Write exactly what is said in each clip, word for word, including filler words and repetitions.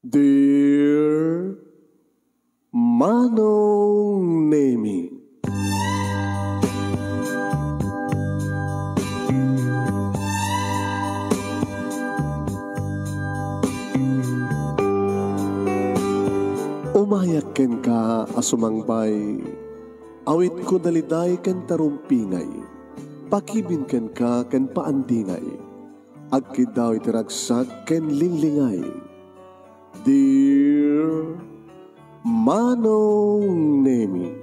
Dear Manong Nemi. Umayak kenka a sumangbay, awitko daliday ken tarumpingay, pakibin kenka ken paandingay, agkiddaw iti ragsak ken linglingay. Dear Manong Nemi,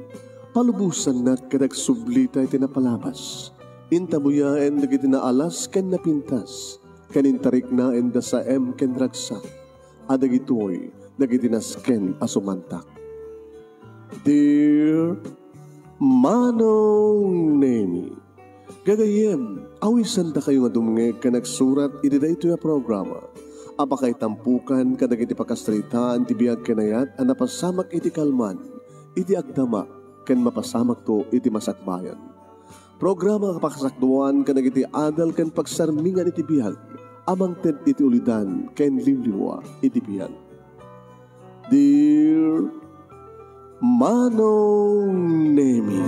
palubosannak ket agsublita iti napalabas. Intabuyaen dagiti naalas ken napintas, ken intariknaen da saem ken ragsak, a dagitoy dagiti nasken a sumantak. Dear Manong Nemi, gagayyem, awisandakayo nga dumngeg ken agsurat iti daytoy a programa a pakaitampukan kadagiti pakasaritaan ti biag ken ayat a napasamak iti kalman, iti agdama, ken mapasamakto iti masakbayan. Programa a pakasakduan kadagiti adal ken pagsarmingan iti biag a mangted iti ulidan ken liwliwa iti biag. Dear Manong Nemi.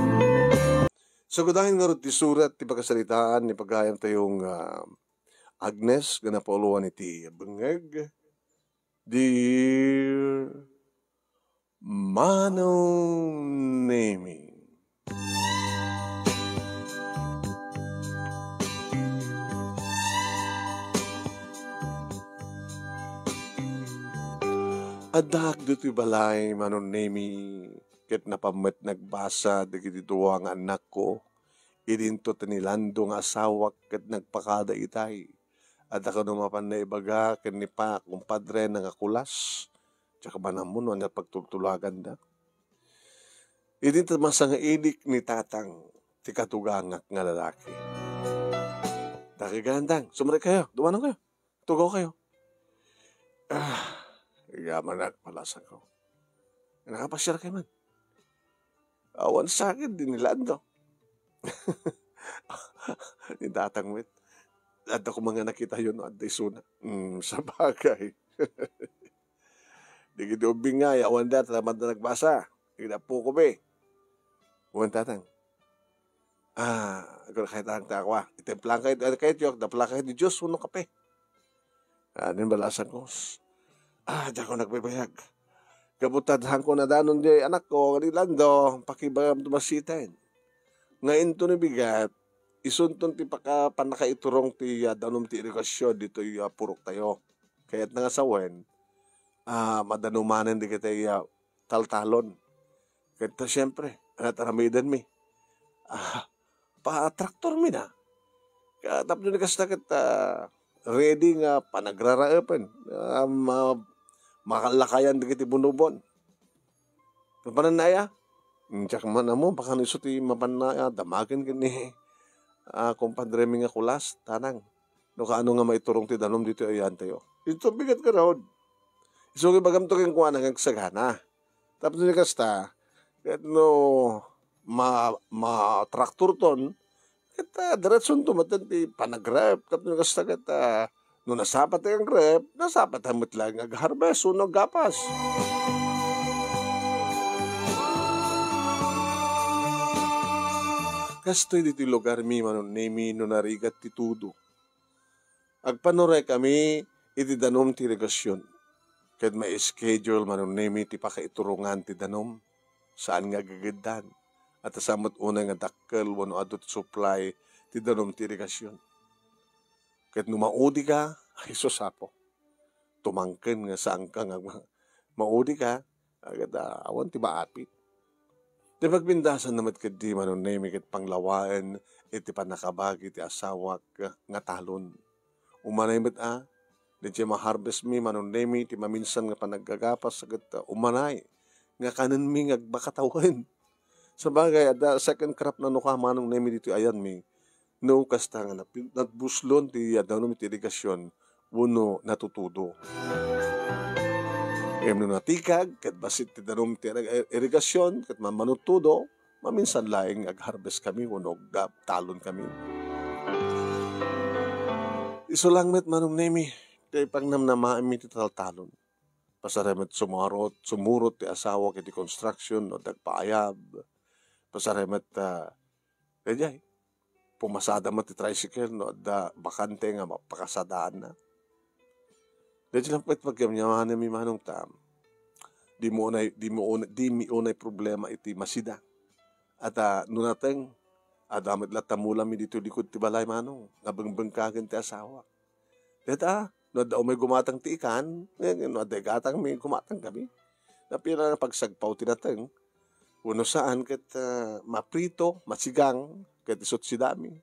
Sugudangen ngarud ti surat ti pakasaritaan ni pagayam tayo nga Agnes nga napauluan iti bengngeg. Dear Manong Nemi. Addaak ditoy balay, Manong Nemi, ket napan met nagbasa dagiti dua nga annakko. Idinto ti ni Lando nga asawak ket nagpakada itay. Adda kano mapan naibaga ken ni pa-, kumpadre na nga kulas. Diak man ammo no ania pagtultulaganda. Idinto masangailik ni tatang ti katugangak nga lalaki. Dakay gayandang, sumrek kayo, dumanon kayo. Tugaw kayo. Ah, yamanak, palasangko. Nakapasiar kayo man. Awan sakit, di nila ando. Ni tatang met. Adda ko mga nakita yun, adda isuna. Hmm, sabagay. Di gidi ubing nga, awan da, tamad na nagbasa. Di gidi apo ko, be. Awan tatang. Ah, agor kay tang takwa. Itimplang kay, ano kay tiyok, daplak kay di Diyos, uno kape. Ah, din balasan ko. Ah, diak ko nagbibiag. Kabutadhan ko na danon di anak ko, di Lando, pakibagam tumasiten. Nga into ni bigat, isunton ti paka-, panakaiturong ti, ah, danom ti irigasyon ditoy, ah, purok tayo. Kayat na nga sawen, ah, madanumanen di kita, ah, taltalon. Ket, ah, siyempre, ano, taramidenmi. Ah, pa-traktormi na. Ka-, tapno ni kasta ket, ah, ready nga panagraraepen. Ah, ma-, makalakayan dagiti bunubon. Mapanannaya? Diak man ammo, baka no isu ti mapannaya, damagen ken ni, ah, kumpadremi nga kulas, tanang. No kaano nga maiturong ti danum ditoy ayantayo. Dito bigat ka raod. Isu nga ibagamto kenkuana nga agsagana. Tapno ni kasta, ket no ma-, ma-traktorton, ket, ah, diretsonto met ti panagrep. Tapno ni kasta ket, ah, no nasapat ti agrep, nasapat met laeng nga agharvest wenno aggapas. Kastoy ditoy lugarmi, Manong Nemi, no narigat ti tudo. Agpanuray kami iti danum ti irigasyon, ket ma-schedule, Manong Nemi, ti pakaiturongan ti danum. Saan nga agigiddan. At sa met unay nga dakkel wenno adu ti supply ti danum ti irigasyon. Ket no maudi ka, ay, sus, Apo. Tumangken nga saanka nga ma-, maudi ka, agad, ah, awan ti maapit. Ti pagpindasan na met ketdi, Manong Nemi, ket panglawaen iti pannakabagi ti asawak nga talon. Umanay met a, di ti ma-harvest mi, Manong Nemi, ti maminsan nga panaggagapas ket, ah, umanay nga kanenmi nga agbakatawen. Sabagay, adda second crop na no ka, Manong Nemi, ditoy ayanmi. No kasta nga napi-, nabuslon ti, ah, danum ti irigasyon wenno natutudo. Ngem no natikag ket bassit ti danum ti iri-, irigasyon ket mammanutudo, maminsan laeng agharvest kami wenno agtalon kami. Isu lang met, Manong Nemi, ti pangnamnamaenmi ti taltalon. Pasar met sumurot, sumurot ti asawak iti construction no adda agpaayab. Pasar met, ah, daydiay, pumasada met ti tricycle no adda bakante nga mapakasadaanna. Daydiay lang met pagyamyamanmi, Manong, ta dimo unay, dimo unay, dimi unay problema iti masida. At, ah, no nateng, adda met latta mulami ditoy likod ti balay, Manong. Nabengbengkagen ti asawak. Dayta, no adda umay gumatang ti ikan, eh, no adda igatangmi, gumatangkami. Napira nga pagsagpaw ti nateng. Wenno saan ket, ah, maprito, masigang, ket isut sidami.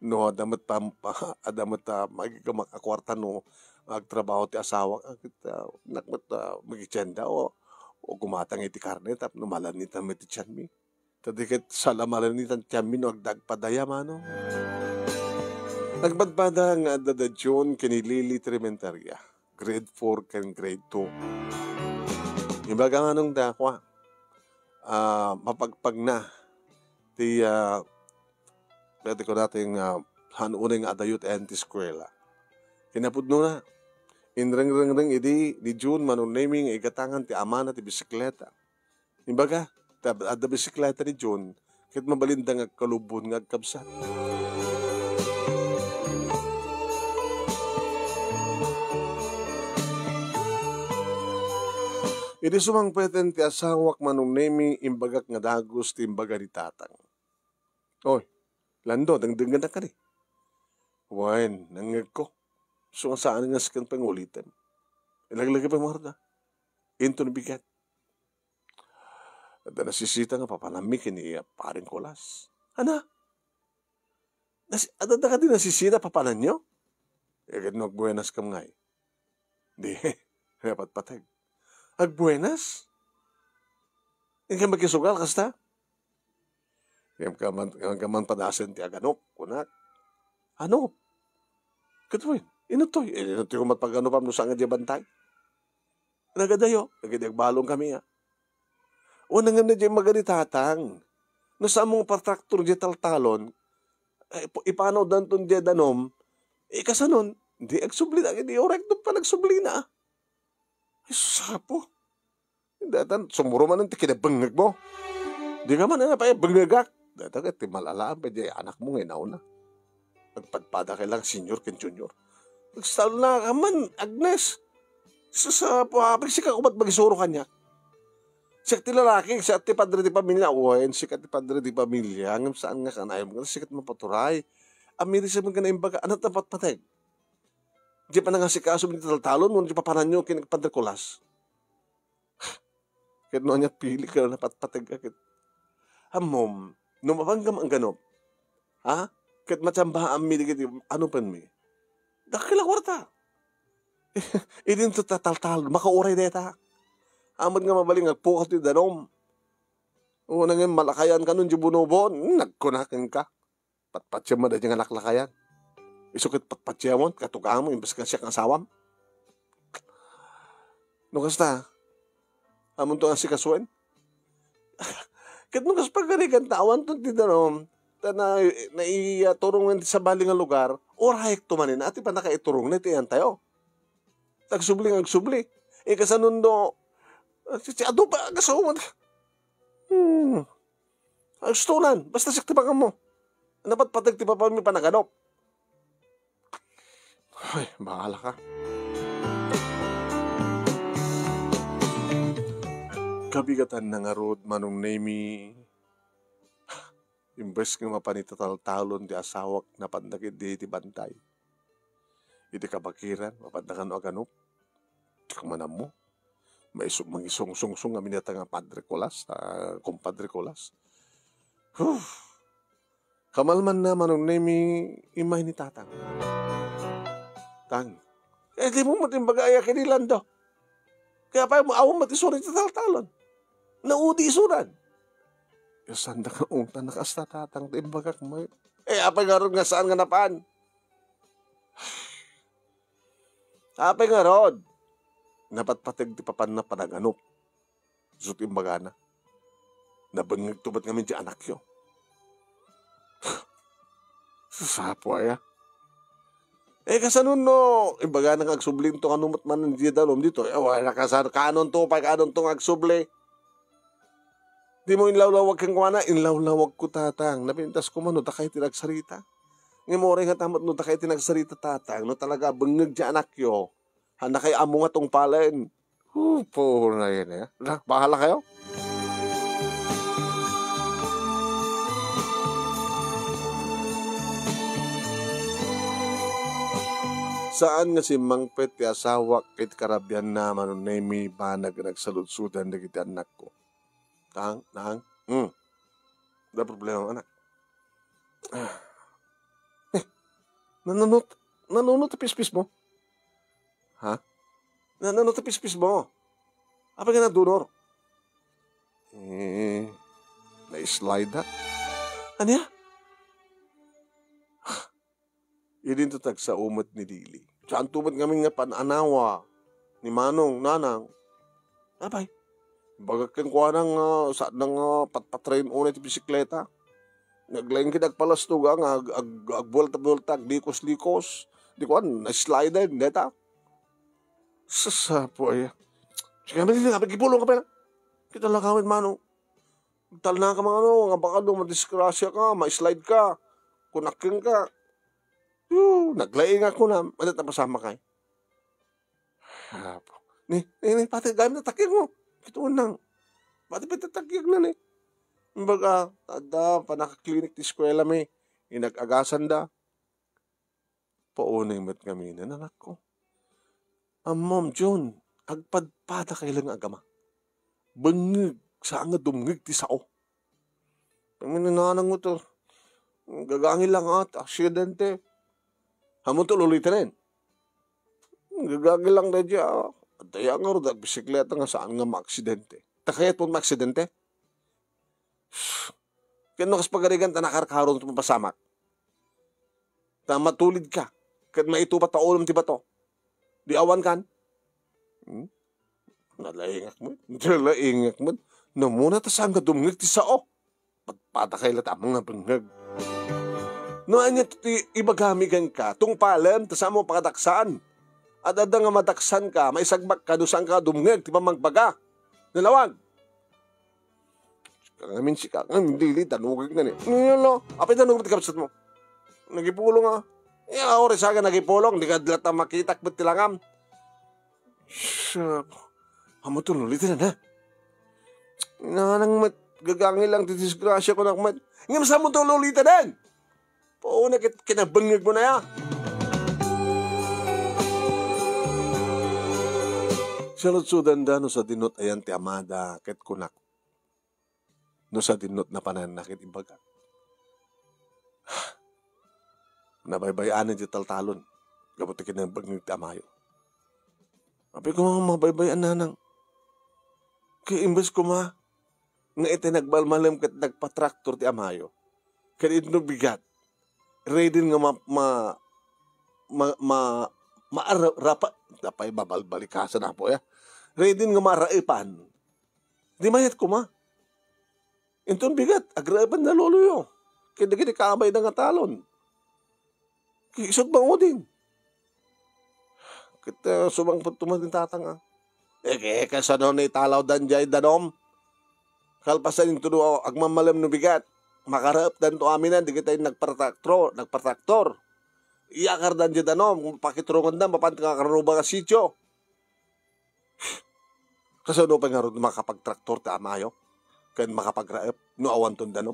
No, adda met pam-, adda met, ah, magigamak a kuarta no agtrabaho ti asawak, ah, ket, ah, nak met, ah, magitienda o, o gumatang iti karne tapno malanitan met ti tianmi. Ta di ket sala malanitan ti tianmi no agdagpadaya, Manong. Nagpadpada nga adda da June ken ni Lily Trementaria, grade four ken grade two. Ibaga, Manong, dakua, ah, mapagpagna ti, ah, pwede ko nating, ah, han unay nga adayo ti ayan ti eskuela. Kinapudnona, inrengrengreng idi ni June, Manong Nemi, nga igatangan ti amana ti bisikleta. Imbaga, ta adda bisikleta ni June, ket mabalinda nga agkalubon nga agkabsat. Idi sumangpeten ti asawak, Manong Nemi, imbagak nga dagus ti imbaga ni Tatang. Oy, Lando, dengdengenak kadi. Wen, nangngegko. Isu nga saan nga sikan pangulitem. Ilaglagipen mo arda. Inton bigat. Adda nasisita nga papananmi ken ni Paring Kulas. Ana? Nas-, adda kadi nasisita papananyo? Ket no agbuenas kam ngay. Di, napatpateg. Agbuenas? Inka makisugal kasta? Ngem kaman, kaman padasen ti aganop, kunak. Anop? Ket wen, inuttoy. Eh, inuttoy ko met paganopam no saan nga diay bantay. Nagadayo, nagadi agbalong kami, ah. Wen, ngem na diay magani Tatang. No saan mo nga patraktor diay taltalon, eh, ipa-, ipanawdanton diay danom, eh, kasanon, di agsubli, di orekto pa nagsublina, ah. Ay, sus, apo. Dayta, sumuro manen ti kinabengngeg mo. Di ka man, ano pa, eh, bengngegak. Dayta, ket ti mal-alaam, pay diay anak mo nga inauna. Nagpadpada kay lang senior ken junior. Nagsalna ka man, Agnes. Sus, apo, apay, sika ko met magisuro kaniak. Siak ti lalaki, siak ti padre di pamilya. Wen, sika ti padre di pamilya. Ngem saan nga kanayon, sika ti mapaturay. Amiri sa mga naimbaga, ano ta patpateg? Di pa nangasikaso, di taltalon, no, di papananyo, ken Padre Kulas. Ket no ania pili ka napatpateg ka ket. Ammom, no mapanggam ang ganop, ha? Ket matsambaam mi dagiti, ano pen mi? Dakkel a kuarta. Idin to tataltal, makauray deta. Amet nga mabalin nga agpukaw ti danom. O, nangin malakayan ka nun, di bunobo, nagkunaken ka. Patpatiam met daydiay nga laklakayan. Isu ket patpatiamon, katugaamon, imbes nga siak nga asawam. No kasta, amonto nga sikasuen? Ket no kas pagarigan ta awanton ti danum, ta na, naiturong ti sabali nga lugar, urayek to manen, ati pa nakaiturong na iti iyan tayo. Tagsubli nga agsubli. Ikasanon do, si, si adu pa, agasaw mo. Hmm. Agustonan, basta siak ti pangammo. Napatpateg ti papa mi panaganop. Ay, bahala ka. Kabigatanna ngarud, Manong Nemi. Imbes nga mapan itataltalon ti asawak, napan dagiti iti bantay. Iti kabakiran, mapan da kano aganop. Di ko man ammo. Maisu-, mangisungsungsong a minatang a Padre Colas, a Compadre Colas. Huh! Kamalmanna, Manong Nemi, immay ni Tatang. Tang, eh, di mo met imbaga aya ken ni Lando. Kaya pay, awan met isura iti taltalon. Naudi isuran. Saan da nga ungtan, nakasta, Tatang, ti imbagak met. Eh, apay ngarud nga saan nga napan? Apay ngarud? Napatpateg ti papanna panaganop. Isu ti imbagana. Nabengngegto met ngamin ti anakyo. Sapo aya. Eh, kasano no, imbagana nga agsublinto kano met manen diay danum ditoy? Eh, wala kasano, kanonto pay, kanonto nga agsubli? Dimo inlawlawag kenkuana, inlawlawagko, Tatang. Napintas koma no dakay ti nagsarita. Ngem uray ngata met no dakay ti nagsarita, Tatang, no talaga bengngeg ti anakyo, haanna kay ammo nga tungpalen. Hu, puro na yan, eh. Na, bahala kayo. Saan nga simmangpet ti asawak iti karabianna, Manong Nemy, banag nga nagsaludsodan dagiti annakko. Tang, nang, hmm. Da problema, anak. Ah. Eh, nanunot, nanunot ti pispis mo? Ha? Na, nano ti pispis mo? Apay nga nadunor? Eh, na-slide, ha? Ania? Idinto tagsao met ni Lily. Saanto met ngamin nga pan-anawa ni Manong, Nanang. Apay, bagak kenkuana nga saanna nga patpatrayen unay ti bisikleta. Naglaing ket agpalastoga nga ag-, ag-, agbuelta-buelta, aglikos-likos. Di kuan, na-slide dayta. Sasapo aya. Sige, kami din, kami, kipulong ka pa na. Kita lang kami, Manong. Talna ka, mga ano, nga baka daw madisgrasya ka, ma-slide ka, kunakin ka. Yo, naglaing ako na, madat na pasama kay. Apo. Ni, ni, ni, pati gamit na takyag mo. Kituon lang. Pati pati takyag na ni. Kumbaga, adda, panaka-clinic ti eskwela mi. Inag-agasan da. Paunay met ngamin, anakko. Ammom, Jun, agpadpadakay lang nga agama. Bengngeg, saan nga dumngeg ti sao. Pamininanang mo to. Gagangil lang at aksidente. Amo to, lolitanen. Gagangil lang daydi, ah. Adda ya nga rod agbisikleta nga saan nga maaksidente. Ta kayat mo maaksidente? Ken no kas pagarigan ta nakarkaron ti mapasamak. Ta matulid ka. Ket maitupat ta ulom ti bato. Di awan kan? Hmm? Nalaingak met. Nalaingak met. Namuna ta saan nga dumngeg ti sao. Pagpadakay la ta ammom nga bengngeg. No ania ti ibagami kenka, tungpalem ta saan mo pakadaksan. Adda nga madaksan ka, maisagbak ka no saan ka dumngeg ti pammagbaga. Nalawag. Sika ngamin, sika ngamin, Lily, danugag nga ni. Ano yun, lo? Apay danugag ti kabsat mo? Nagipulong, ah. Eh, ako rin saga nagipulong, di ka latta makitak bet ti langam. Siya, amo to, lolitanen, ha? Nanang met, gagangil lang ti disgrasya ko, nak met. Ngem saan mo to, lolitanen? Pauna ket kinabengngeg mo na ya. Saludsodanda no sadinot ayan ti amada, ket kunak, no sadinot napananna ket imbagak. Nabaybay-anen ti taltalon, gapu ti kinabengngeg ti amayo. Apay koma mabaybay-an, nanang. Ket imbes koma nga iti nagmalmalem ket nagpatraktor ti amayo. Ket inton bigat, ready nga ma-, ma-, ma-, ma-, maarapa-, apay, mabalbalikasan, apo, ya. Ready nga maraepan. Di mayat koma. Inton bigat, agraepan da loloyo. Ket dagiti kabayda nga talon. Ket isut' mangudin. Ket, ah, sumangpet tumas ni tatang, ah. Eke, kasano ni talawdan jay danum? Kalpasan into do agmammalem no bigat. Makaraepdanto aminen, dagiti nagpartraktor, nagpartraktor. Iyakardan jay danum, pakituronganda, mapan nga karuba nga sitio. Kasano pay ngarud makapagtraktor ti amayo ken makapagraep no awanton danum?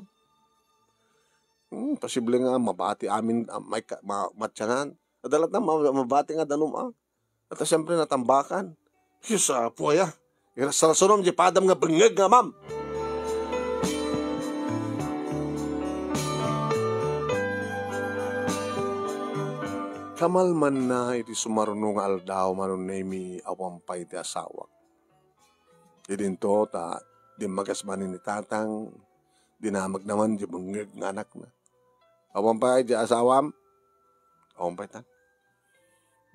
Hmm, posible nga mabati amin, ah, may ka-, ma-, matianan. Adda latta ma-, mabati nga danum, ah. At siyempre, natambakan. Diyos, ah, puaya. Irasarsunom di padam nga bengngeg nga amam. Kamalmanna iti sumaruno nga aldaw, Manong Nemy, awan pay ti asawak. Idinto ta dimmagas manen ni tatang, dinamagna man di bengngeg nga anakna. Awan pay di asawam? Awan pay ta.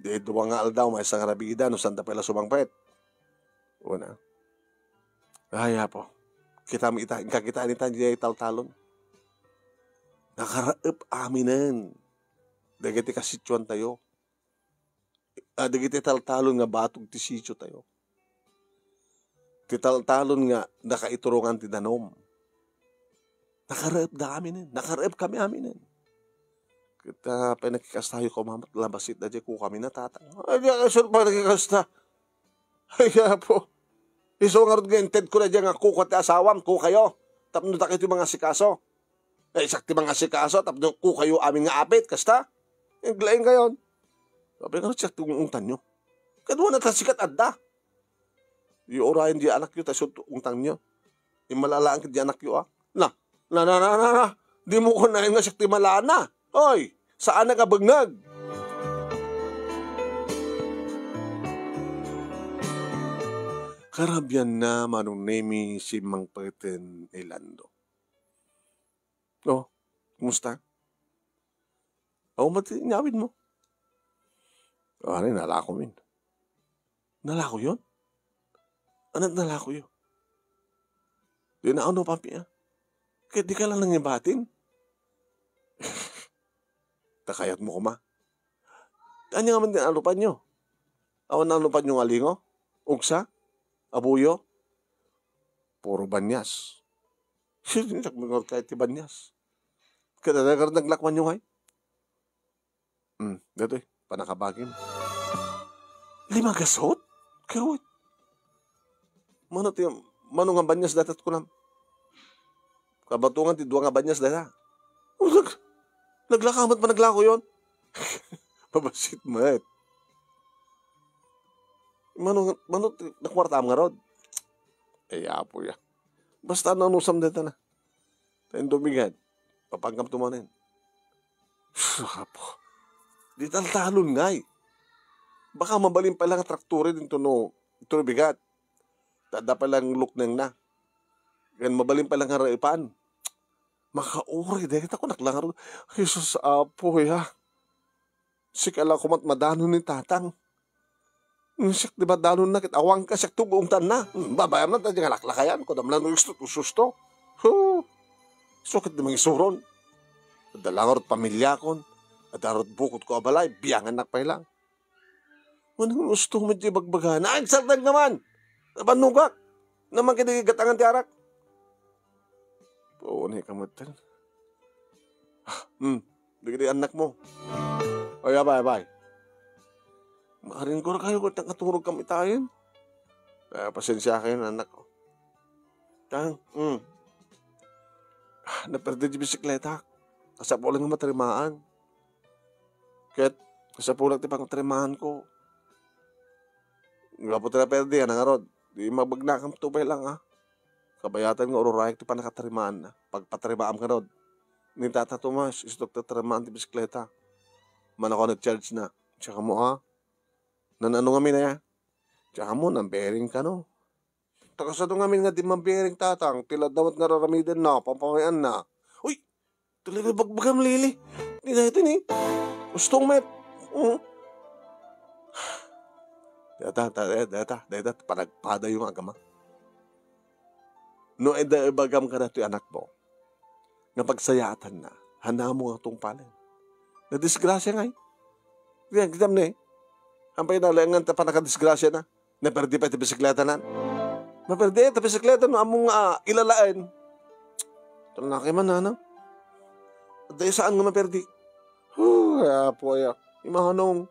Di dua nga aldaw, maysa nga rabida, no sanda pay la sumangpet. Una. Ay, Apo. Kita mi ita, inka kita ni ta di taltalon. Nakaraep aminen dagiti kasitsuan tayo. a dagiti taltalon nga batog ti sitio tayo. Ti taltalon nga nakaiturongan ti danum. Nakareepda aminen, nakareep kami aminen. Ket, ah, pay nakikastayo koma met, labasitda diay kukami na tatang. Ay, di, ay, sir, pay nakikasta. Ay, apo. Isu ngarud nga intedko daydiay nga kuko ti asawam, kukayo. Tapno dakayo ti mangasikaso. Ay, siak ti mangasikaso, tapno kukayo amin nga apit, kasta. Aglaing kayon. Apay ngarud siak ti ungtangyo? Kaduana ta sikat adda. Di urayen di anakyo, ta isu ti ungtangyo. Immalalaang ket di anakyo, a. Na, na, na, na, na, na. Dimo kunaen nga siak ti malana. Oy, saanak a bengngeg. Karabianna, Manong Nemi, simmangpeten ni Lando. Oh, kumusta? Awan met ti inyawidmo? Ari, nalakomin. Nalakoyon? Ania ti nalakoyo? Di naanupanmi, a. Ket dika la nangibatin? Ta kayatmo koma. Ania ngamin ti naanupanyo? Awan naanupanyo nga lingo? Ugsa? Abuyo? Puro banias. Siak ngarud kayat ti banias. Ket ania ngarud naglakuanyo ngay? Hmm, daytoy, pannakabagim. Lima gasut? Kawit. Mano ti, mano nga banias dayta ti kunam? Kabatongan ti dua nga banias dayta. O, nag-, naglaka met, panaglakoyon. Mabassit met. Mano, mano ti nakuartam ngarud? Ay, apo ya. Basta nanusam dayta na. Ta inton bigat, papankamto manen. Sus, apo. Di taltalon ngay. Baka mabalin pay la nga traktoren inton no, inton no bigat. Ta adda pay la nga luknengna. Ken mabalin pay la nga reepan. Makauray, dagita kunak la ngarud. Jesus, apo, ya. Sika la koma ti madanon ni tatang. Ngem siak ti madanonna ket awanka, siak ti ungtanna. Hmm, babaem na ta diay nga laklakayan, kunam la no isu ti ususto. Huh! Isu ket ti mangisuron. Adda la ngarud pamiliakon, adda ngarud bukodko a balay, biangannak pay lang. Wen, usto met diay bagbagana. Ay, sartag naman! Nabannogak! Naman kadagiti gatangan ti arak. Paunay ka met ten. Ah, hmm. Dagiti annakmo. Oy, abay, abay. Maringgor kayo, ket nakaturog kami tayen. Ah, pasensiakayon, annakko. Tang, hmm. Ah, naperdi ti bisikleta. Kasapulan nga matarimaan. Ket, kasapulan ti pangatarimaanko. Gapu ti naperdi, ania ngarud? Di mabagnakan to pay lang, a. Kabayatan nga ururayak ti pannakatarimaanna. Pagpatarimaam ngarud. Ni Tata Tomas, istok ti tarimaan ti bisikleta. Manako ni charge na. Tsaka mo, a. Nan-ano ngamin, a? Tsaka mo, nan bearing kano. Ta kasano ngamin nga di man bearing, tatang, ti ladda met nga raramidenna, pampamayan-na. Uy! Talaga bagbagam, Lili. Di na ito ni. Ustong met. Mm. Data, data, data, data, panagpadayo nga agama. No, ida ibagam kada to'y anakmo. Nga pagsayaatanna, hanamo nga tungpalen. Nadisgrasya ngay. Diyan, kitam ni. Ampay na, laengan ta panakadisgrasyana. Naperdi pay ti bisikletanan. Maperdi ti bisikleta no ammom nga, ah, ilalaen. Talnakay man, nana. Adda saan nga maperdi. Huh, ay, apo, aya. Imahanong.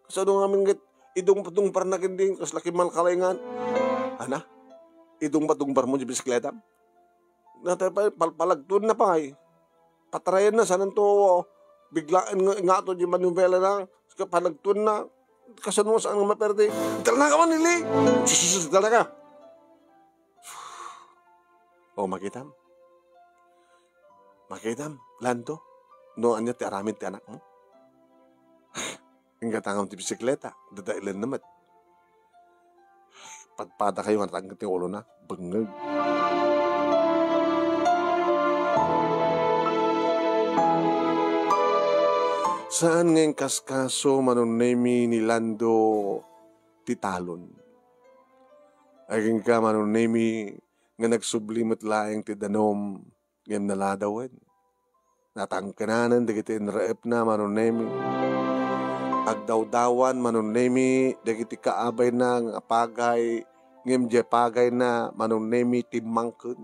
Kasano ngamin ket idungpadungparna ken din, kasla kimmalkalengan. Ana? Idungpadungparmo ti bisikletam? Natay pay, palpalagtuenna pay. Patarayenna, saanto biglaen nga ingato di manubela na, palagtuenna, kasano saan nga maperdi? Dala ka man, Lili! Sus, sus, sus, dala ka! O, makitam. Makitam, Lando, no ania ti aramid ti anakmo? Inggatangam ti bisikleta, dadailenna met. Padpadakayo nga natangket ti ulona, bengngeg. Saan nga inkaskaso, Manong Nemi, ni Lando ti talon. Agingga, Manong Nemi, nga nagsubli met laeng ti danum ngem naladawen. Natangkenanen dagiti inreepna, Manong Nemi. Agdawdawan Manong Nemi dagiti kaabayna nga pagay, ngem diay pagayna Manong Nemi timmangken.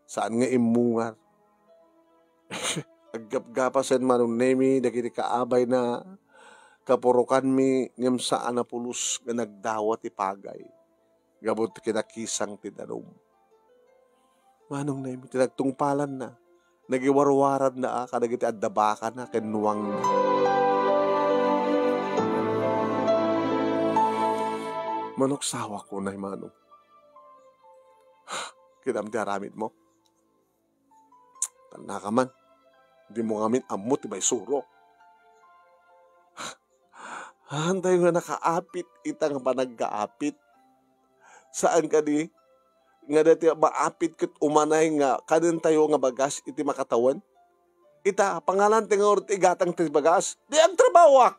Saan nga immungar. Aggapgapasen Manong Nemi dagiti kaabayna, kapurokanmi, ngem saan a pulos nga nagdawa ti pagay gapu ti kinakisang ti danum. Manong Nemi, ti nagtungpalanna, nagiwarwaranna a kadagiti adda bakana ken nuangna. Manok sawak, kunay Manong. Kidam ti aramidmo. Tannaka man, dimo ngamin ammo ti maisuro. Haantayo nga nakaapit ita nga panagkaapit. Saan kadi nga dati maapit ket umanay nga kanentayo nga bagas iti makatawen? Ita, pangalan ti nga urot igatang ti bagas. Di agtrabahoak.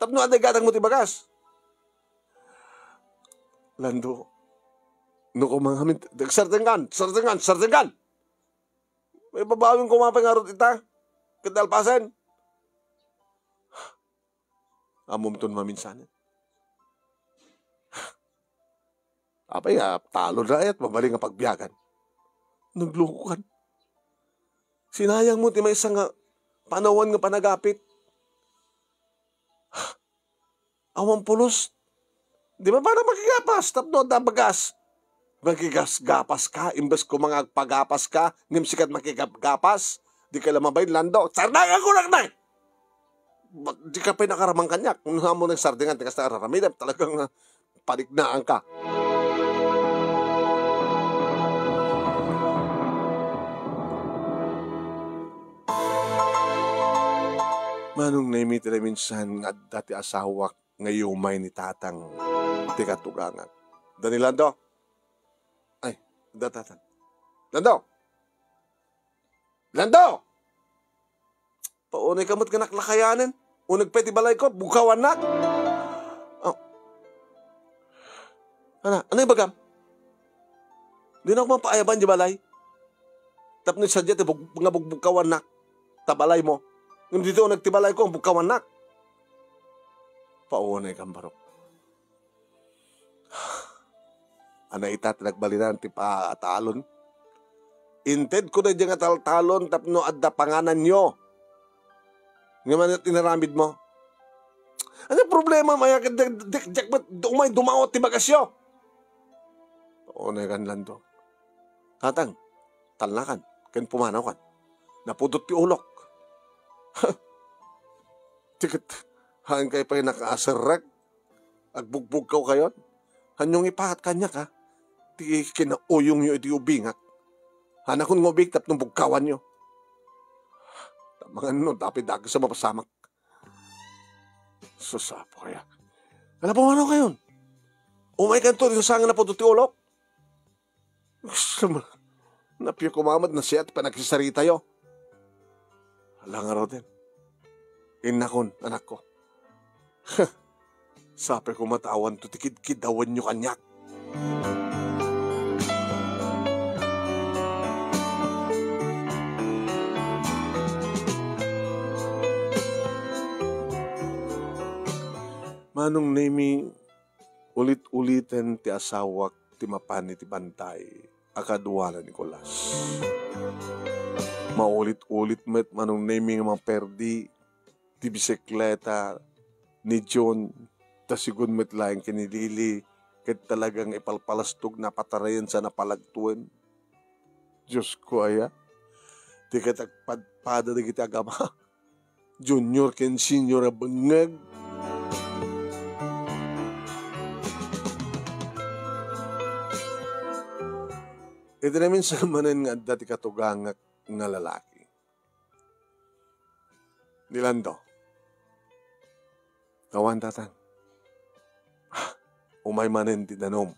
Tapno adda igatang mo ti bagas. Lando, no kumangamin, sardengan, sardengan, sardengan! May babawin ko mapay nga urot ita. Ket alpasen. Ammom ton maminsanen. Apay nga, talon rayo ket mabalin nga pagbiagan. Naglukokan. Sinayang mo ti maysa nga panawen nga panagapit. Awan pulos. Di ba para makigapas tapno adda bagas? Makigasgapas ka, imbes ko mga agpagapas ka, ngem sikat makigapgapas. Di ka lamabay, Lando. Sardangan ko lang na! Ba't di ka pay nakaramang kaniak? Kung saan mo nang sardingan, tikas na araramidem, talagang, ah, panignaan ka. Manong Nemi, ti naminsan nga adda ti asawak nga iumay ni Tatang ti katugangak. Dani Lando? Ay, adda Tatang. Lando! Lando! Paunay ka met nga naklakayanen. Uneg pay ti balayko, bugkawannak. Oh. Ana, ano ibagam? Dinak man paayaban di balay. Tapno sadiay ti bug-, nga bugbugkawannak. Ta balaymo. Ngem ditoy uneg ti balayko, bugkawannak. Paunay kan barok. Ana ita ti nagbalinan ti patalon. Intedko daydiay nga taltalon tapno adda pangananyo. Ngem ania ti inaramidmo? Ania problema, maya ket di, di, diak met umay dumaut ti bagasyo. Unay kan Lando. Tatang, talnakan, ken pumanawkan. Napudot ti ulok. Ti ket, haan kay pay nakaaserrek? Agbugbugkaw kayon? Haan yo nga ipaat kaniak, ha? Ti kinauyongyo iti ubingak. Hanakon nga ubing tapno bugkawanyo. Mangan no, dapi dakes a mapasamak. Sus, apo kaya. Ala, pumanaw kayon. Umay kanto, dito saan nga napudot ti ulok? Gusto mo, napio kumamat na siya ti panagsisaritayo. Ala nga, Roden. Innakon, anakko. Sapay ko matawan to ti kidkidawanyo kaniak. Manong Nemi, ulit-uliten ti asawak ti mapan iti bantay a kadua ni Nicolas. Maulit-ulit met Manong Nemi nga maperdi ti bisikleta ni John, ta sigun met laeng ken ni Lily, ket talagang ipalpalastog na patarayan sa napalagtuen. Diosko aya, ti ket agpadpada dagiti agama. Junior ken senior a bengngeg. Iti naminsan manen nga adda ti katugangak nga lalaki. Ni Lando. Awan, Tatang. Umay manen ti danum.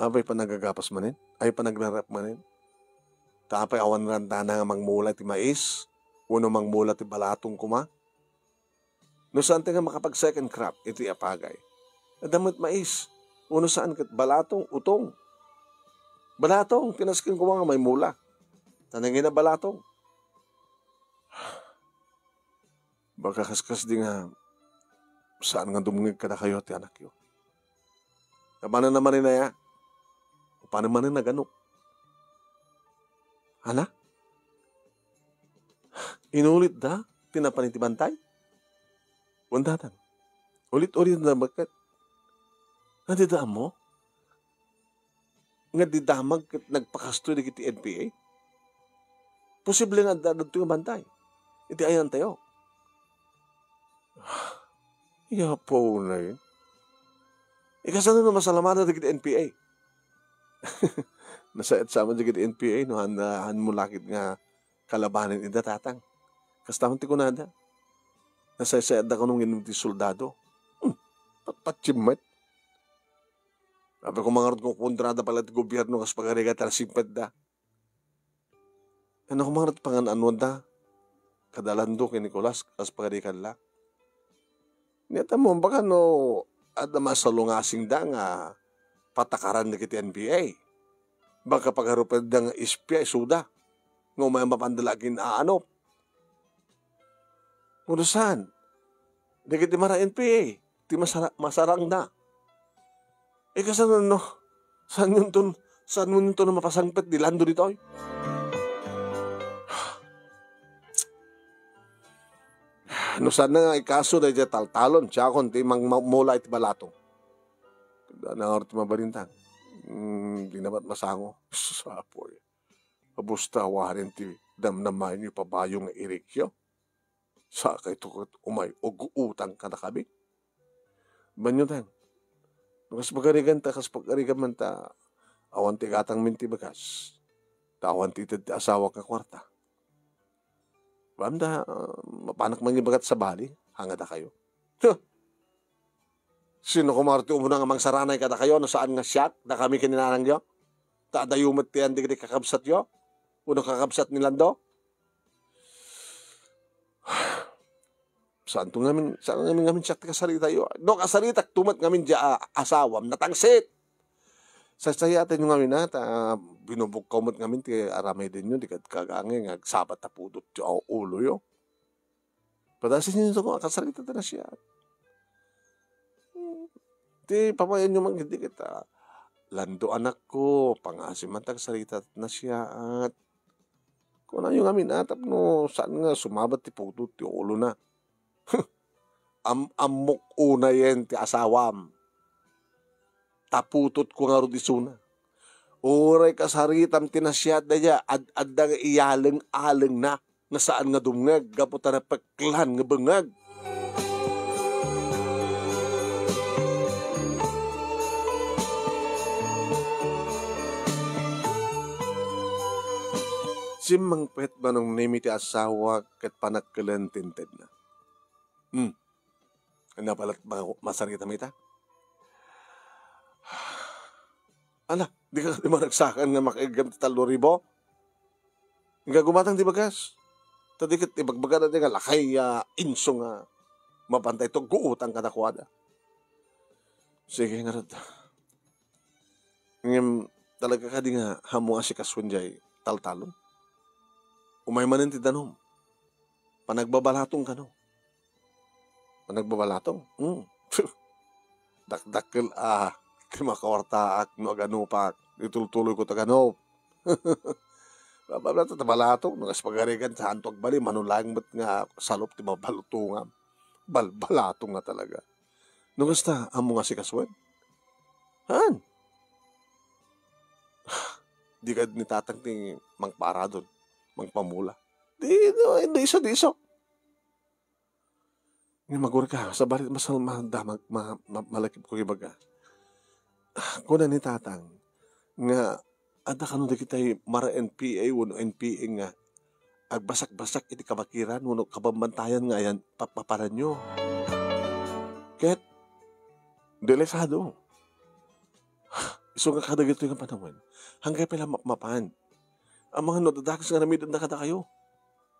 Apay panagagapas manen? Ay panagnarap manen? Ta apay awan rantana nga mangmula ti mais? Wenno mangmula ti balatong koma? No saan ti nga makapag-second crop iti apagay? Adda met mais. Wenno saan ket balatong, utong. Balatong, ti nasken koma nga maymula. Ta nangina balatong. Baka kaskasdi nga saan nga dumngeg kadakayo ti anakyo. Apanen a manen aya? Apanen manen a ganok? Ania? Inulitda ti napan iti bantay? Wen, tatang. Ulit-ulit na bakit? Nga dida ammo? Nga di damag ket nagpakastoy dagiti N P A? Posible nga adda, adda ditoy nga bantay iti ayantayo. Yapo, unay. Ikasano no masalamada dagiti N P A? Nasayaat sa amin dagiti N P A no han, han mo lakit nga kalabanen ida, tatang. Kasta man ti kunada. Nasaysayaat da kano ngem ti soldado. Hmm, patpatiem met. Apay ko mangarod nga kontrada pala ti gobierno kas pagarigan ta nasingpetda. Ania ko mangarod pangan-anuanda kada Lando ken Nicolas kas pagarigan la. Nia ta mo, baka no adda masalungasingda nga patakaran dagiti N P A. Baka pagarupendan nga espia isuda nga umay mapanda la agin-aanop. Wenno saan? Dagiti mara-N P A ti masara-, masarangda. Ikasano no? Saanyonton, saanyonton a mapasangpet ni Lando ditoy? No saan nga ikaso daydiay taltalon, siakon ti mangmula iti balatong. Nangarod ti mabalintang. Hmm, di na met masango. Sus, apoy. Kabusta awanen ti namnamaenyo pabayo nga irikyo? Sakayto ket umay ug-utang kadakami. Banyo, teng. No kas pagarigan ta, kas pagarigan man ta, awan ti igatangmin ti bagas. Ta awan ti ited ti asawak nga kuarta. Banda, ah, mapanak mangibagat sabali, hangada kayo. Huh! Sino koma ti umuna nga mangsaranay kadakayo no saan nga siak, dakami ken ni nanangyo? Ta adayo met ti andi iti kakabsatyo? Wenno kakabsat ni Lando? Saanto ngamin, saan ngamin, ngamin siak ti kasaritayo? No kasaritakto met ngamin diay a-, asawam, natangsit! Saysayaatenyo ngamin, a, ta binubukkaw met ngamin ti aramedenyo, di kad kagangay nga agsabat a pudot ti uloyo. Padasenyo a kasarita ti nasiaat. Hmm. Ti pamayanyo man ketdi ket, a, Lando, anakko, pangasim man ti agsarita ti nasiaat. Kunayo ngamin a tapno saan nga sumabat ti pudot ti ulona. Am-, ammok unayen ti asawam. Ta putotko ngarud isuna. Uray kasaritam ti nasiaat daydiay, ad-adda nga iyaleng-alengna nga saan nga dumngeg gapu ta napeklan nga bengngeg. Simmangpet manong Nemi ti asawak ket panakkelen ti intedna. Hmm. Ania pay la't ma-, masaritam ita? Ala, dika kadi maragsakan nga makaiggem ti tallo ribu? Inka gumatang ti bagas. Ta di ket ibagbagana nga lakay a inso nga mapantay to guutang kadakuada. Sige ngarud. Ngem talaga kadi nga ammo nga asikasuen diay taltalon? Umay manen ti danum. Panagbabalatong kano. Panagbabalatong? Hmm. Dakdakkel a ti makawartaak no aganupak. Itultuloyko ti aganop. Bababalato ta balatong. No kas pagarigan, saanto agbali. Mano laeng met nga salup ti babalutongam. Balbalatong nga talaga. No kasta, ammo nga asikasuen? Haan? Di kad ni tatang ti mangpaaradon, mangpamula. Di, no, di isu, di isu. Nga magurka, sabali masal-, ma-, da-, ma-, ma-, ma-, malakip ko ibaga. Ah, kuna ni tatang, nga adda kano dagiti mara N P A wenno N P A nga agbasakbasak iti kabakiran wenno kabambantayan nga ayan pa-, paparanyo. Ket, delikado. Isu nga kadagitoy nga panawen, hangkay pay la mapmapan. Amangan no dadakes nga aramidenda kadakayo.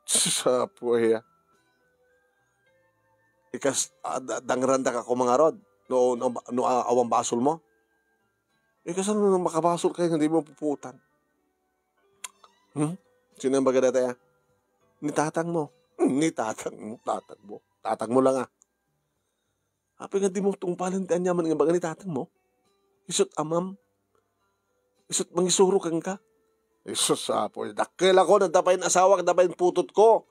Sus, apo aya. Ikas, a, da-, dangranda ka kumangarod. No, no, no, a-, awan basol mo? Ikas, ano, no makabasol kayo nga di mo puputan? Hmm? Sino ang baga dati, ah? Ni tatang mo. Hmm, Ni tatangmo, tatangmo. Tatangmo la nga. Apay nga dimo tungpalen ti aniaman nga ibaga ni tatangmo? Isu't amam? Isu't mangisuro kenka? Jesus, Apo, dakkelakon, adda pay asawak, adda pay putotko.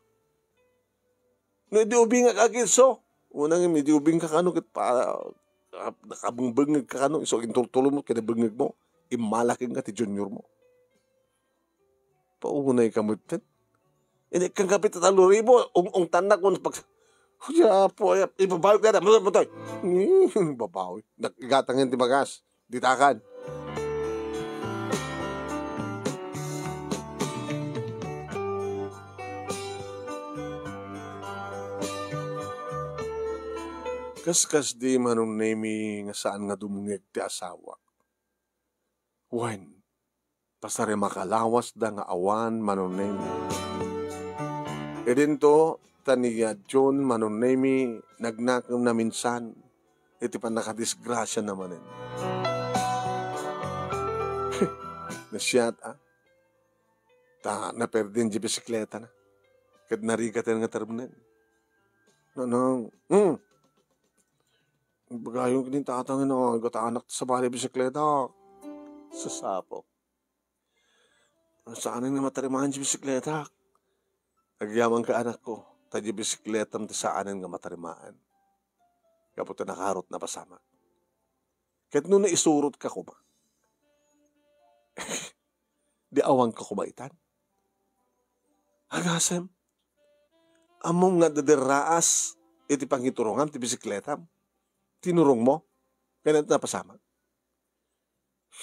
No idi ubingak a ket isu. Unay nga idi ubingka kano ket pa-, nakabungbungngegka kano, isu inturturmo ket nabungngegmo. Immala kenka ti juniormo. Paunayka metten. Inikkan ka pay ti taluribo, ung-, ungtannak kun pag-, Huya, Apo, ay, ibabawi ka na, mutoy, mutoy. Hmm, babawi. Nag-, igatangen ti bagas. Ditakan. Kaskasdi, Manong Nemi, nga saan nga dumngeg ti asawak. Wen, pasarimakalawas da nga awan Manong Nemi. Idinto, ta ni John Manong Nemi, nagnakemna minsan iti pannakadisgrasiana manen. Nasiat, a. Ta naperdin di bisikletana. Ket narigaten nga termnen. Nanang, hmm. Ibagayon ken ni tatang nga igatanak ti sabali a bisikleta. Sasapo. Saanen nga matarimaan ti bisikleta. Agyamanka, anakko, ta di bisikletam ti saanen nga matarimaan. Gapu ta nakarot napasamak. Ket no naisurotka koma, di awanka koma itan. Agasem, ammom nga adda derraas iti pangiturongam ti bisikletam. Tinurongmo, ket napasamak.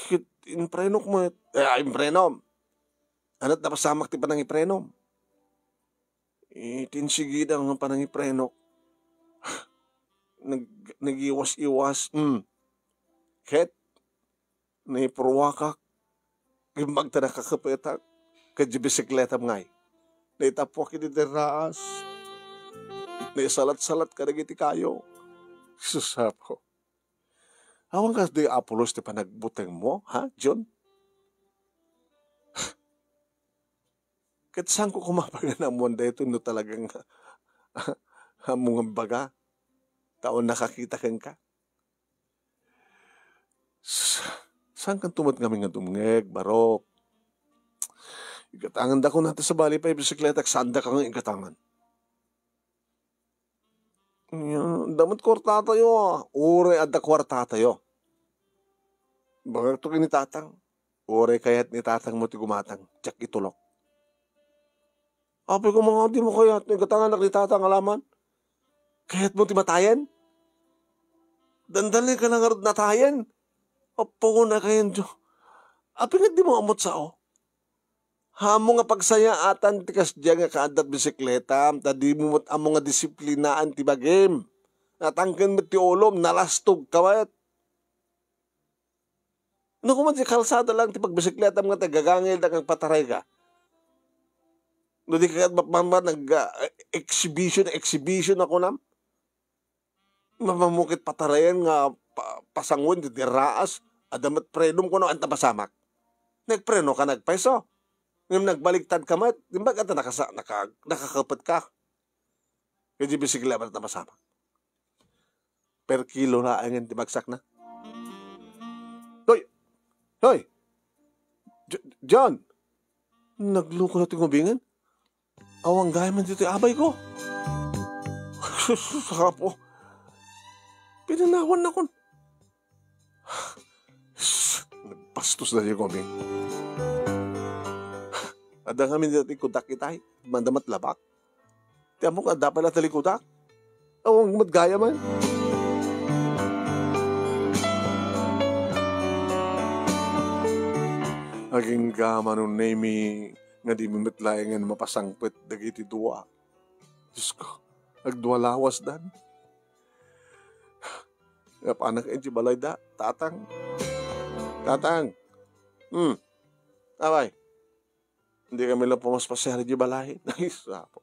Ket imprenok met. Eh, imprenom. Ania't napasamak ti panangiprenom? Iti insigida nga panangiprenok. Nag-, nagiwas-iwas. Hmm. Ket naipruakak. Imbag ta nakakepetak. Ket di bisikletam ngay, naitappuak iti derraas. Naisalat-salat kadagiti kayo. Sus, Apo. Awan kasdi apulos ti panagbutengmo, ha, John? Ket saanko koma pay nga naammoan daytoy no talagang ammom nga baga, ta awan nakakita kenka. S-, saankanto met ngamin nga dumngeg, Barok? Igatangandako na ti sabali pay bisikletak, saandaka nga igatangan. Nya, adda met kuartatayo, a. Uray adda kuartatayo. Ibagakto ken ni tatang. Uray kayat ni tatangmo ti gumatang, diak itulok. Apay koma nga dimo kayat, igatanganak ni tatang alaman. Kayatmo ti matayen? Dandalin ka na ngarud natayen? Apo, nakayan, Dios. Apay nga dimo ammo't sao? Ammom nga pagsayaatan ti kasdiay nga kaaddat bisikletam, ta dimo met ammo nga disiplinaan ti bagim. Natangken met ti ulom, nalastogka met. No, koma ti kalsada lang ti pagbisikletaam nga ti gagangilda nga agpatarayka. No di ka ket mapmama nag, ah, exhibition, exhibition a kunam. Mapammo ket patarayan nga pa-, pasangoen ti derraas, adda met prenom kuno, anta pasamak. Nagpreno ka, nagpayso. Ngem nagbaligtad ka met, imbag anta nakasa-, naka-, nakakepetka. Ket di bisikleta met napasamak. Per kilo laengen ti bagsakna. Hoy! Hoy! Jo-, John! Nagluko na ti ngubingen? Awan gayam ditoy abay ko. Sus, Apo. Pinanawannakon. Nagbastos na di ko, Bing. Adda ngamin dati kudak itay. Manda met labak. Ti ammok nga adda pay la talikudak. Awan met gayam. Agingga, Manong Nemi, nga dimi met laengen mapasangpet dagiti dua. Diosko, agdua lawasdan. Napanak iti balayda, Tatang. Tatang. Hmm. Abay. Dikami la pumaspasiar iti balay. Ay, sapo.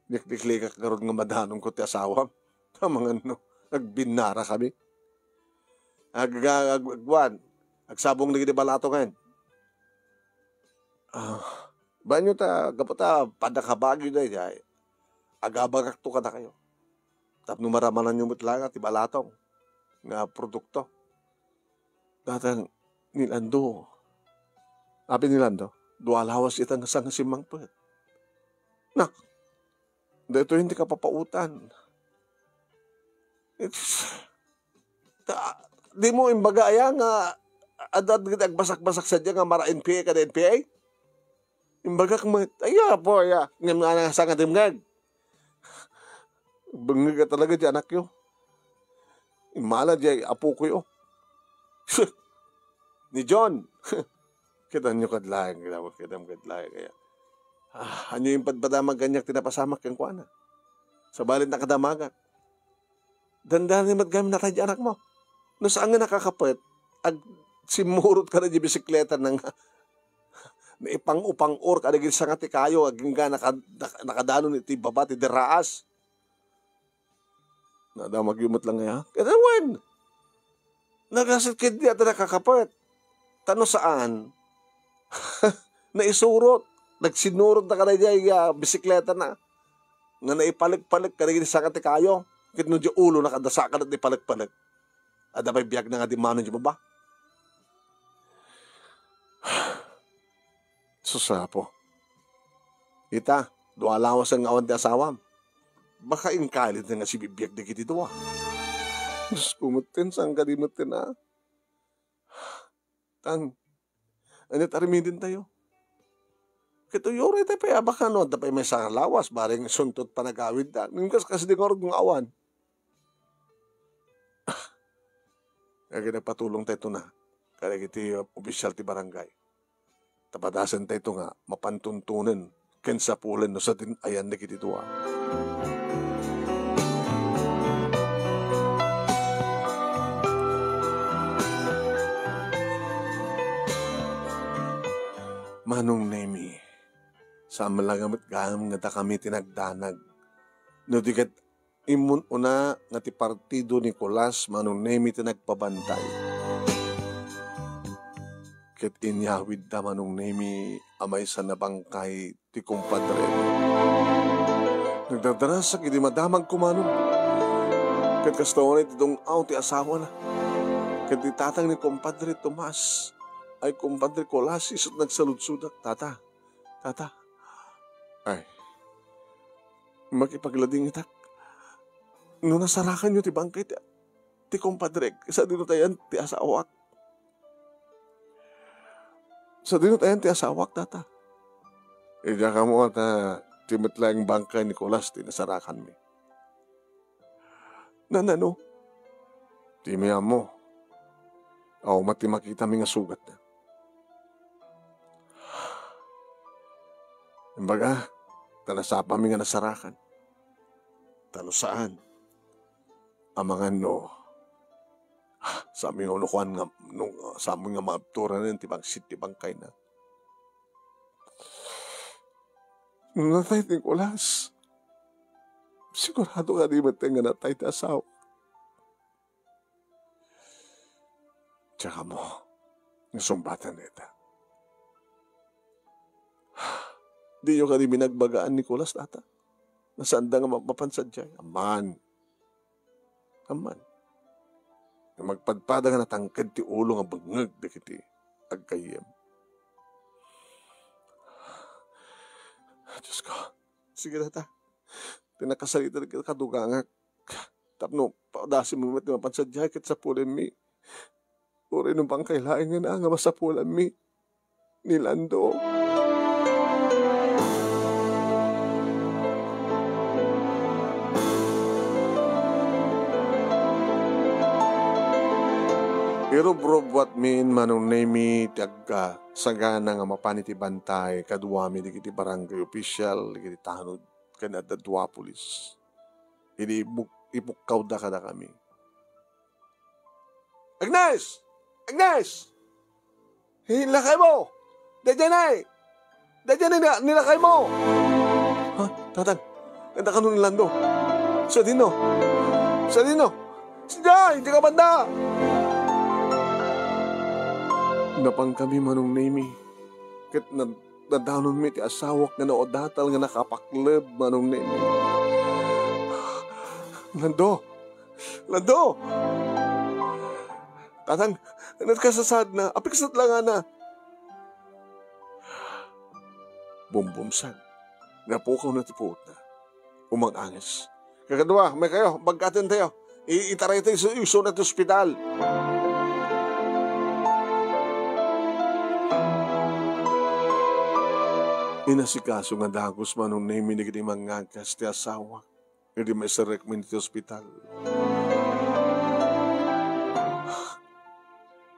Dikdiklikak ngarud nga madanonko ti asawam. Amangan no, agbinnara kami. Ag-, ag-, ag-, agwan. Agsabong dagiti balatongen. Ah, banyo ta, gapu ta, padda ka Baguio daydiay. agabagakto kadakayo. Tapno maramananyo met laeng ti balatong nga produkto. Datang ni Lando. Apay ni Lando, dua lawas ita nga sangsimmangpet. Nak, daytoy ti kapapautan. It's, ta, di mo imbaga aya nga ad-, ad-, agbasak-basak sadiay nga mara N P A kada N P A? Imbagak met, "Ay, apo, aya, ngem nga nga sangsimmangpet." Bengngeg a talaga ti anakyo. Immala diay apokoyo. Ni John. Kitaenyo kad laeng, kitaenyo kad laeng, kaya. Ah, ania impadpadamag kaniak ti napasamak kenkuana? Sabali, nakadamagak. Dandani met gayam natay ti anakmo. No saan nga nakakapet, agsimmurot kada diay bisikleta na nga naipang-upang-or kada diay sanga ti kayo, agingga naka-, naka-, nakadanon iti baba ti deraas. Nadamagyo met lang aya? Ket wen! Nagasat ketdi a nakakapet. Ta no saan, naisurot. Nagsinnurot na kada diay, ah, bisikleta na. Nga naipalek-palek kada diay sanga ti kayo. Ket no diay ulo, nakadasa kada ti palek-palek. Adda pay biag na nga di mano diay baba. Sus, Apo. Ita, dua lawasen nga awan ti asawam. Baka inkalit nga sibibiag dagiti dua. Diosko metten, saan kadi metten, a? Tan, ania ti aramidentayo? Ket uray tayo pay, a, baka no, adda pay maysa a lawas, bareng isunto ti panagawidda. Ngem kas-, kasdi ngarud nga awan. Kaya nagpatulong tayo na kadagiti official ti barangay. Tapadasen tayo nga mapantuntunen ken sapulen no sadin ayan dagiti dua. Manong Nemi, saan met laeng gayam nga dakami ti nagdanag. No di ket immun-una nga ti partido ni Nicolas, Manong Nemi ti nagpabantay. Ket inyawidda, Manong Nemi, a maysa a bangkay ti kumpadre. Nagdardarasak idi madamagko, Manong. Ket kasta unay ti dung-aw ti asawana. Ket ti tatang ni kumpadre Tomas, ay kumpadre Nicolas, isu't nagsaludsodak, Tata, Tata. Ay, makipagladingitak. No nasarakanyo ti bangkay ti, ti kumpadrek, sadino tayan ti asawak? Sadino tayan ti asawak, Tata? Diak ammo ta ti met laeng bangkay ni Nicolas ti nasarakanmi. Nanano? Dimi ammo. Awan met ti makitami nga sugatna. Imbaga, ta nasapami nga nasarakan. Ta no saan, amangan no, saanmi nga unukoan nga, no, saanmi nga maabturan ti bangsit ti bangkayna. No natay ti Nicolas, sigurado nga di met nga natay ti asawa. Diak ammo nga sungbaten dayta. Diyo kadi binagbagaan ni Nicolas, Tata? Nga saanda nga ma-, mapan sadiay? Amman. Amman. Nga magpadpada nga natangked ti ulo nga bengngeg dagiti aggayyem. Diosko, sige, Tata. Ti nakasalita dagiti kadugangak. Tapno padasim met nga mapan sadiay ket sapulenmi. Uray no bangkay laeng nga na nga masapulanmi ni Lando. Irubrubbuatmin, Manong Nemi, ti agga-, sagana nga mapan iti bantay kaduami dagiti barangay official dagiti tanod ken adda dua a pulis. Idi ibuk-, ipukkawda kadakami. "Agnes! Agnes! Ni lakaymo! Daydiay ni! Daydiay ni, ni lakaymo!" "Ha? Tatang, adda kano ni Lando? Sadino? Sadino?" "Sadiay, diay kabanda!" Napankami, Manong Nemi, ket nad-, nadanonmi ti asawak nga naudatal nga nakapakleb, Manong Nemi. Lando! Lando! Tatang, nagkasasaadna, apiksat la ngana. Bumbumsag. Napukawna ti puotna. Umang-anges. Kakadua, umay kayo, bagkaten tayo. I-, itaraytayo isu-, isuna ti ospital. Inasikaso nga dagus Manong Nemi dagiti mangngagkas ti asawak. Idi maiserrekmi iti ospital.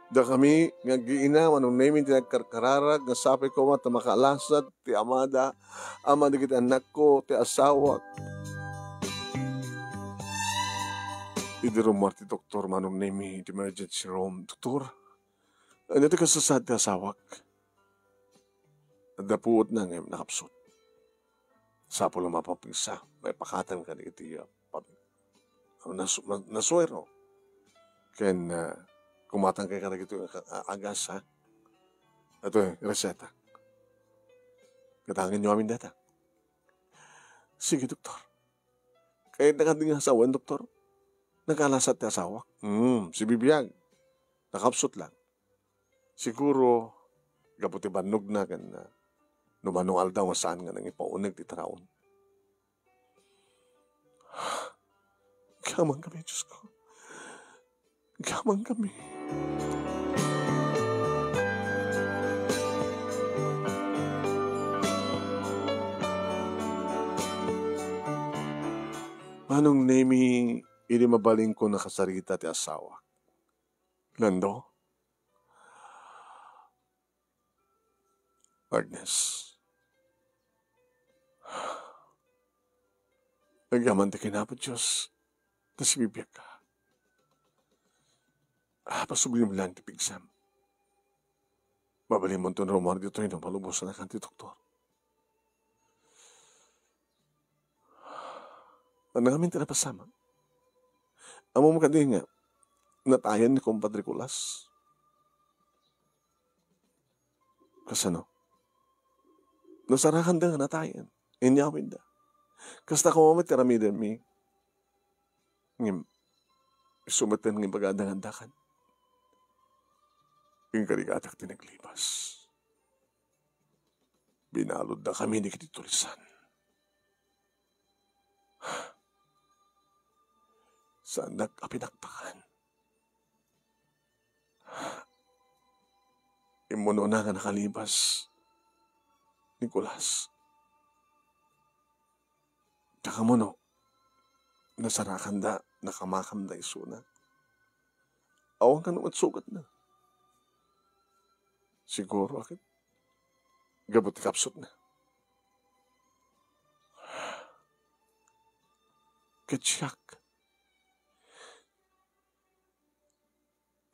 Dakami nga aggi-ina, Manong Nemi ti nagkarkararag nga sapay koma ta makaalasat ti amada, ama dagiti annakko, ti asawak. Idi rummuar ti doktor, Manong Nemi, iti emergency room, "Doktor, ania ti kasasaad ti asawak?" Adda puotna ngem nakapsut. Sapul a mapapigsa, maipakatan kadagiti, ah, pam-, ah, nas-, ma-, nasuero. Ken, ah, kumatangkay kadagiti, ah, agas, ha? Atoy, reseta. Gatangenyo amin dayta. Sige, doktor. Kayatna kadi nga sawen, doktor? Nagkalasat ti asawak? Hmm, sibibiag. Nakapsut lang. Siguro, gapu ti bannogna ken, ah, no mano nga aldaw nga saan nga nangipauneg ti taraon. Agyaman kami, Diyos ko. Agyaman kami. Manong Nemi, idi mabalinko nakasarita ti asawa. Lando? Agnes. Agyaman ti kinapo, Dios, ta sibibiagka. Ah, pasublim lang ti pigsam. Mabalinmonto nga rummuar ditoy no malubos a nakan ti doktor. Ania ngamin ti napasamak? Ammom kadi nga natayen ni Compadre Kulas? Kasano? Nasarakanda nga natayen. Inyawidda. Kasta koma met ti aramidenmi. Ngem, isu met nga ibagada nga addakan. Inkarigatak ti naglibas. Binalodda kami dagiti tulisan. Saandak a pinakpakan. Immunona nga nakalibas ni Kulas. Kakamano, nasarakanda, nakamakamda isuna. Awan kano met sugatna. Siguro, a ket, gapu ti kapsutna. Ket siak,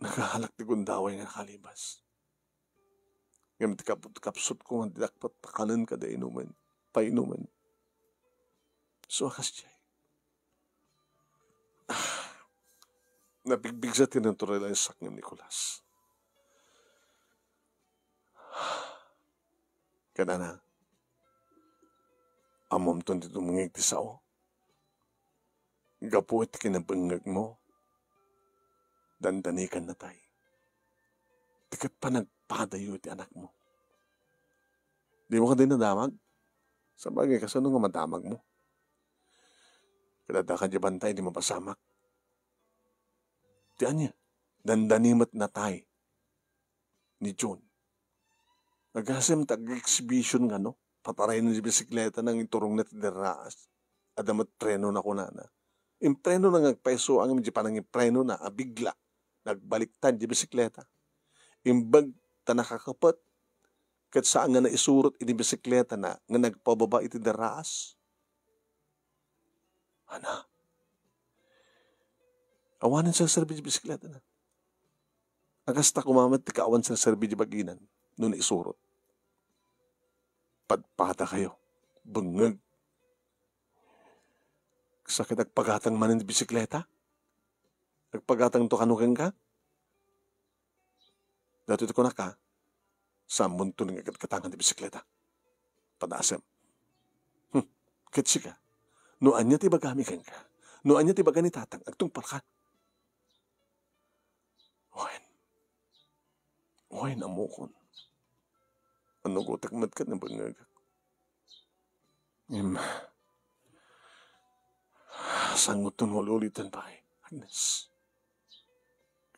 nakahalak ti gundaway nga nakalibas. Ngem ti kap-, kapsutko nga di dakpat pakanen kada inumen, painumen. So, a kasdiay. Ah, nabigbigsa ti natural a sakngan ni Kulas. Kunana, ammomton ti dumngeg ti sao. Gapu iti kinabengngegmo, dandanikan natay. Ti ket panagpadayo iti anakmo. Dimo kadi nadamag? Sabagay, kasano nga madamagmo? Ket adda kadi bantay di mapasamak. Ti ania? Dandani met natay ni June. Agasem ta ag-exhibition nga no, patarayna di bisikleta nga iturongna ti derraas. Adda met prenona kunana. Imprenona nga agpayso ngem di panangiprenona a bigla, nagbaliktad di bisikleta. Imbag ta nakakepet, ket saan nga naisurot iti bisikletana nga nagpababa iti derraas. Ana? Awanen serserbi di bisikletana. A kasta koma met ti kaawan serserbi di baginan no naisurot. Padpadakayo. Bengngeg. Sakit agpagatang manen ti bisikleta? Agpagatangto kano kenka? Daytoy ti kunak, a, saanmonto nga gatgatangan ti bisikleta. Padasem. Hmm, ket sika, no ania ti ibagami kenka, No ania ti baga ni Tatang, agtungpalka. Wen, wen, ammokon. Annugotek met ket nabengngegak. Ngem, sangoton uli-uliten pay, Agnes.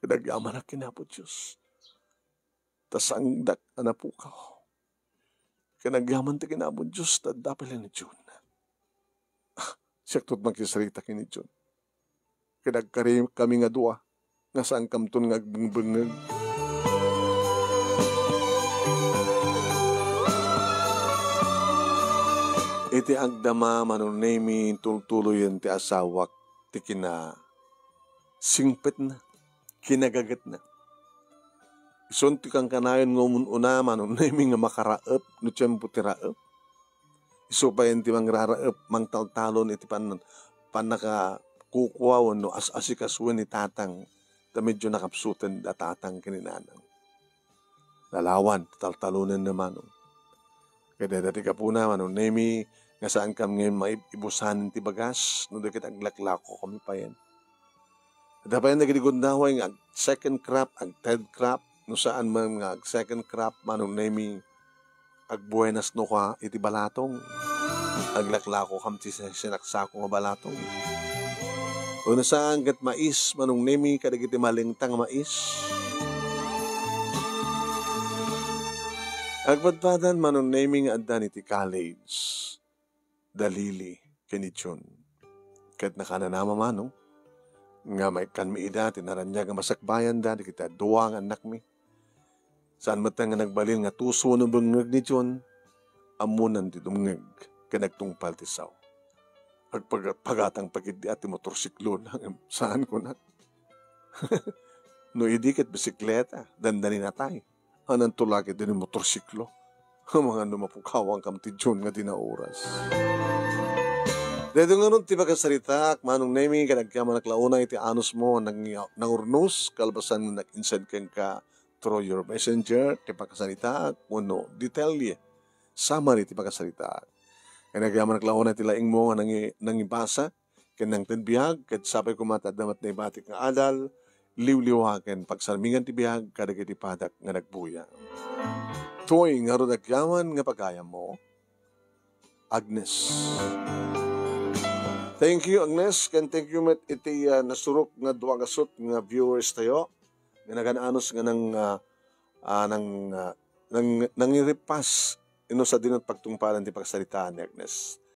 Kinagyamanak ken Apo Dios ta sangdak a napukaw. Kinagyamanak ken Apo Dios ta adda pay ni John. Ah, siakto ti makisarita ken ni John. Ket agkarikami nga dua, nga saankamton nga agbengbengngeg. Iti agdama, Manong Nemi, tultuloyen ti asawak ti kinasingpetna, kinagagetna. Isun ti kankanayon nga umun-una, Manong Nemi, nga makaraep no tiempo ti raep. Isu pay ti mangraraep, mangtaltalon iti pan-, pannakakukua wenno as-asikasuen ni Tatang, ta medyo nakapsuten da Tatang ken ni Nanang. Lalawan, taltalonenna, Manong. Ket dayta ti gapuna, Manong Nemi, nga saankami nga maib-, ibusanen ti bagas, no di ket aglaklako kami payen. Adda payen dagiti gundaway nga ag-second crop, ag-third crop, no saan man nga ag-second crop, Manong Nemi, agbuenas no ka iti balatong. Aglaklako kam ti si-, sinaksako nga balatong. Wenno saan ket mais, Manong Nemi, kadagiti malingta nga mais. Agpadpadan, Manong Nemi, nga addan iti college da Lily ken ni Jun. Ket nakanana, Manong, nga maikkanmi ida ti naraniag nga masakbayanda dagiti dua nga annakmi. Saan met nga nagbalin nga tuso no bengngeg ni Jun, ammonan ti dumngeg ken nagtungpal ti sao. Agpaga-, pagatang pagiddiat ti motorsiklo na, saan kunak. No idi ket bisikleta, dandaninatay. Ananto la ket daydi motorsiklo. Amangan no mapukawankam ti Jun nga di nauras. Daytoy ngarud ti pakasaritaak, Manong Nemi, ket agyamanak la unay iti anusmo a nang-, nangurnos, kalpasan nga nag-insend kenka through your messenger ti pakasaritaak wenno detalye, summary ti pakasaritaak. Ket agyamanak la unay ti laingmo nga nangi-, nangibasa, ken nangted biag, ket sapay koma ta adda met naibatik nga adal, liwliwa ken pagsarmingan ti biag kadagiti padak nga nagbuya. Toy ngarud agyaman nga pagayammo, Agnes. Thank you, Agnes, ken thank you met iti, ah, nasurok nga dua gasut nga viewers tayo, nga nagan-anos nga nang, ah, ah, nang, ah, nang, nangiripas, ino sa dinot pagtungpalan ti pagsaritaan ni Agnes.